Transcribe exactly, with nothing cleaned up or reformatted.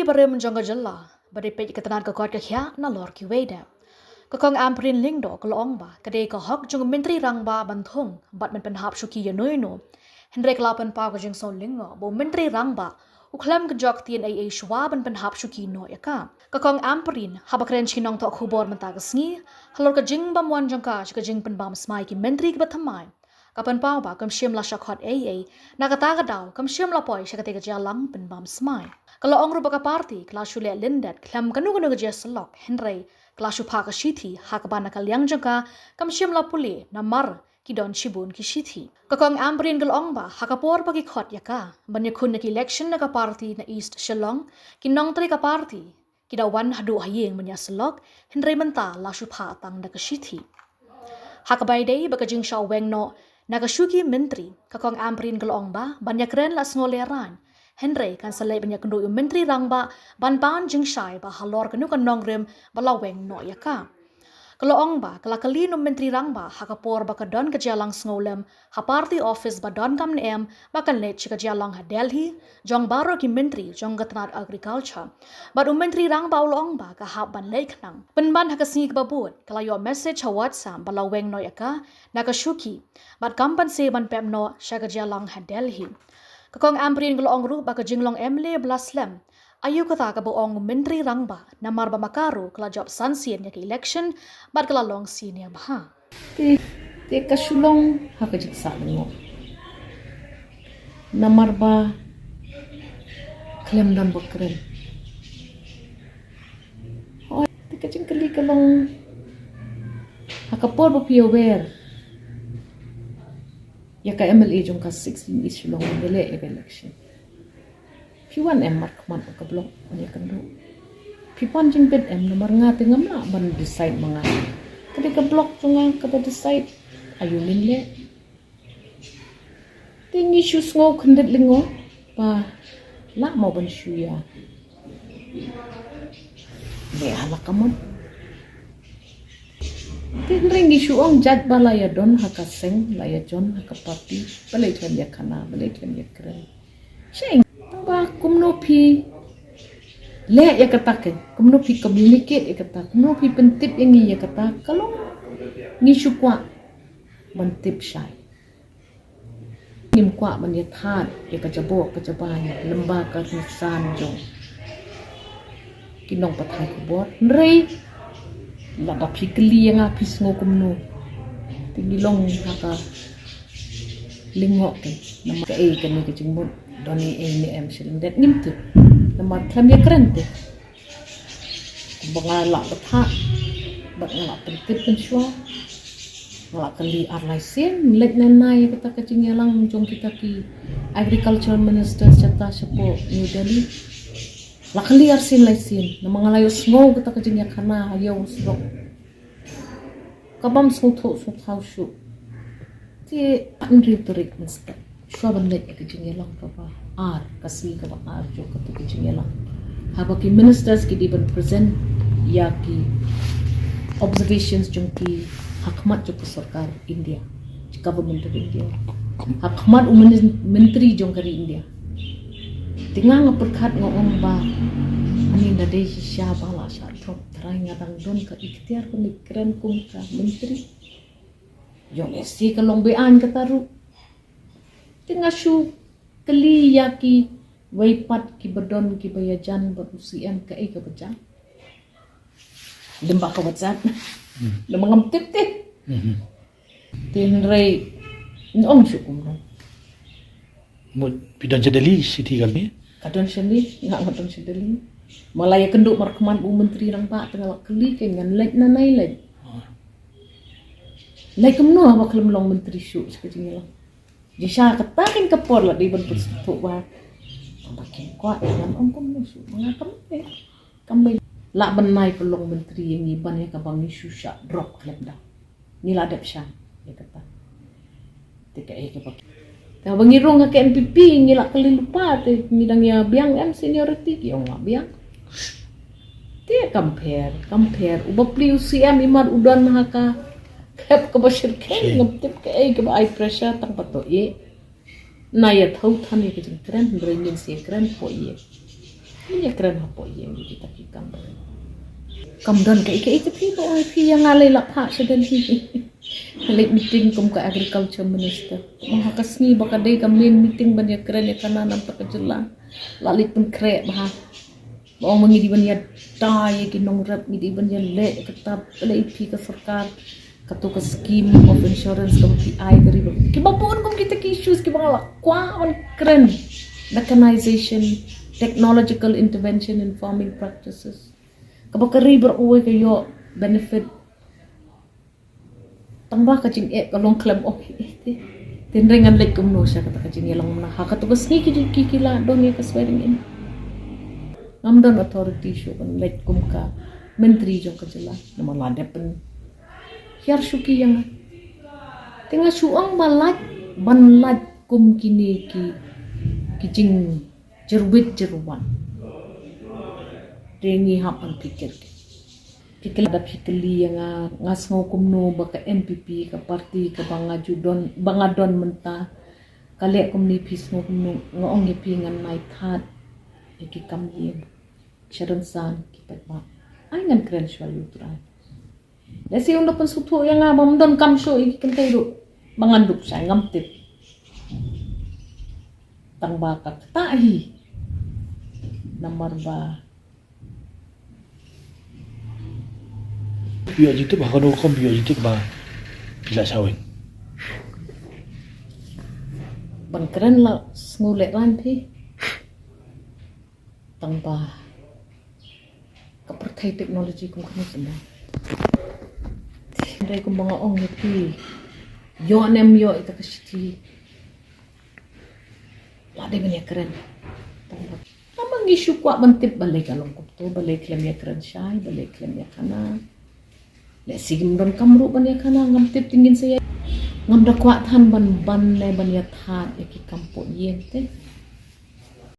barim jong ka jylla ba dei peit ka tnat ka kot ka khiah nalor kiwei de. Ka Kong Ampareen Lyngdoh ka la ong ba ka dei ka hok jong u Myntri Rangbah ban thung bad ban pynhap shuki ïa no ïa no. Hynrei ka la pynpaw ka jingsngew lyngngoh ba u Myntri Rangbah u khlem ka jok ktien ei ei shuwa ban pynhap shuki noh ïa ka. Ka Kong Ampareen haba kren sha ki nongthoh khubor mynta ka sngi halor ka jingbymwan jong ka sha ka jingpynbam smai ki myntri kiba thymmai, ka pynpaw ba kam shym la shah khot ei ei, na kata ka daw kam shym la poi sha katei ka jingïalang pynbam smai. Ka la ong ruh ba ka party ka la shu leh lyndet khlem kano kano ka jingïasyllok, hynrei ka la shu phah ka shithi ha kaba na ka liang jong ka kam shym la pule namar ki don shibun ki shithi. Ka Kong Ampareen ka la ong ba ha ka por ba ki khot ïa ka ban ïakhun ïa ka election na ka party na East Shillong, ki nongtrei ka party ki da wan haduh ha ïing ban ïasyllok, hynrei mynta la shu phah tang da ka shithi. Ha kaba ïadei bad ka jingshah weng noh na ka shuki myntri, ka Kong Ampareen ka la ong ba ban ïakren la sngewlehraiñ, hynrei kan sa leit ban ïakynduh ïa u Myntri Rangbah ban pan jingshai ba halor kano ka nongrim ba la weng noh ïa ka. Ka la ong ba ka la kylli na u Myntri Rangbah ha ka por ba ka don ka jingïalang sngewlem ha party office ba donkam ne em ba kan leit sha ka jingïalang ha Delhi jong baroh ki myntri jong ka tnat agriculture. Bad u Myntri Rangbah u la ong ba ka hap ban leit khnang. Pynban ha ka sngi kaba bud ka la ïoh message ha WhatsApp ba la weng noh ïa ka na ka shuki bad kam banse ban pep noh sha ka jingïalang ha Delhi. Ka Kong Ampareen ka la ong ruh ba ka jinglong M L A ba la slem aïu kata kaba ong u Myntri Rangbah namar ba ma ka ruh ka la jop san sien ïa ka election bad ka la long senior bha. Te, te ka shu long ha ka jingsah lyngngoh. Namar ba khlem don ba kren. Hooid, te ka jingkylli ka long ha ka por ba phi ïawer ïa ka M L A jong ka sixteen East Shillong ban ïaleh ïa ka election. Phi wan em markhmat ka block ban ïakynduh? Phi pan jingbit em namar nga te ngam lah ban decide ma nga. Ka dei ka block jong nga kaba decide aïu ngin leh. Te ngi shu sngew khyndiat lyngngoh ba lah mo ban shu ïa leh ha la ka mon. Te hynrei ngi shu ong jait ba la ïa don ha ka seng, la ïa don ha ka party, balei kin ïa khana, balei kin ïa kren. Sheng, tang ba kumno phi leh ïa kata, ke kumno phi communicate ïa kata, kumno phi pyntip ïa ngi ïa kata, ka long ngi shu kwah ban tip shai. Ngim kwah ban ïa thad ïa ka jaboh ka jabai lem bad ka rynsan jong ki nongpathai khubor. Hynrei lada phi kylli ïa nga phi sngew kumno, te ngi long ha ka lyngngoh te. Namar kaei kane ka jingmut, don ei ei ne em shilyndet ngim tip. Namar khlem ïa kren te. Kumba nga la bthah bad nga la pyntip pynshuwa, nga la kylli ar lai sien, leit nanai ïa kata ka jingïalang jong kita ki agriculture minister shata shapoh New Delhi. La kylli ar sien lai sien, namar nga la ïohsngew kata ka jingïakhana ha ïew surok. Ka bym sngewthuh sngewthaw shuh. Te hynriew tarik mynstep shuwa ban leit ïa ka jingïalang kaba ar, ka sngi kaba ar jong kata ka jingïalang, haba ki ministers ki dei ban present ïa ki observations jong ki ha khmat jong ka sorkar India, government of India, ha khmat u myn-, myntri jong ka ri India. Te nga nga pyrkhat nga ong ba ani na dei shisha ba la shah drop, trai nga dang don ka iktiar ban kren kum ka myntri. Ïoh lehse ka long be-aiñ kata ruh. Te nga shu kylli ïa kiwei pat kiba don kiba ïajan bad u C M kaei kaba jan. Lem bad ka WhatsApp. Lem ngam tip te. Te hynrei nga ong shu kumno. Mut phi don sha Delhi, shithi kali? Ka don sha Delhi, nga nga don sha Delhi. Ma la ïakynduh markhmat u Myntri Rangbah te nga la kylli ke ngan leit nanai leit. Leit kumno haba khlem long myntri shuh sha ka jingïalang. Jingshisha kata kein ka por la dei ban pynsngewthuh ba. Tang ba kim kwah, ngan ong kumno shuh, nga kam lei. Kam lei. Lah ban nai pynlong myntri ïa ngi ban ïa kaba ngi shu shah drop khlem da. Ngi la dep shah ïa kata. Te kaei kaba. Te haba ngi rung ha ka N P P ngi la kylli lypa te ngi dang ïa biang em seniority, ki ong la biang. Te kam pher, kam pher. Uba plie u C M imat u don ha ka khep kaba shyrkhei, ngam tip kaei kaba ai pressure tang pat to ïeh. Na ïa thaw than ïa ka jingkren, hynrei ngin sa ïa kren poi ïa. Ïa kren hapoh ïing ïa kita ki kam. Kam don kaei kaei te phi ba ong phi ïa nga lei la phah sha Delhi. Leit meeting kum ka agriculture minister. Ong ha ka sngi ba ka dei ka main meeting ban ïa kren ïa ka na nam ta ka jylla. La leit pynkhreh bha. Ba ong ma ngi dei ban ïa da ïa ki nongrep, ngi dei ban ïa leh ïa kata, pynleit phi ka sorkar. Kato ka scheme of insurance kaba phi ai ka ri ba. Kiba bun kum kita ki issues kiba nga la kwah ban kren. Mechanization, technological intervention in farming practices. Kaba ka ri baroh kawei ka ïoh benefit. Tang ba ka jingeh ka long khlem, oh, eh, te. Te hynrei ngan leit kumno sha kata ka jingïalong mynta. Ha kato ka sngi ki jong ki ki la don ïa ka swearing in. Ngam don authority shuh ban leit kum ka myntri jong ka jylla. Namar la dep pynhiar shuki ïa nga. Te nga shu ong ba lait, ban lait kum kine ki, ki jingjyrwit jyrwan. Te ngi hap ban pyrkhat. Pyrkhat da pyrkhat ïa nga, nga sngew kumno ba ka N P P, ka party kaba nga ju don, ba nga don mynta. Ka leh kumne, phi sngew kumno, nga ong ïa phi ngan nai thad ïa ki kam ïing. Sharon San ki paidbah. Ai ngan kren shuwa ïa u Trai. Lehse un da pynsngewthuh ïa nga ba ym don kam shuh ïa ki kynthei ruh. Ba ngan dup shai ngam tip. Tang ba ka ktah hi. Namar ba phi ïoh jingtip ha kano rukom, phi ïoh jingtip ba phi la shah win? Ban kren la sngew lehraiñ phi. Tang ba ka pyrthei technology kum kane kumne. Hynrei kumba nga ong ïa phi, ïoh ne em ïoh ita ka shithi, la dei ban ïa kren. Tang ba, tang ba ngi shu kwah ban tip balei ka long kumto, balei khlem ïa kren shai, balei khlem ïa khana. Lehse ngim don kam ruh ban ïa khana, ngam tip, te ngin sa ïa. Ngam da kwah than ban ban ne ban ïa thad ïa ki kam poh ïing te.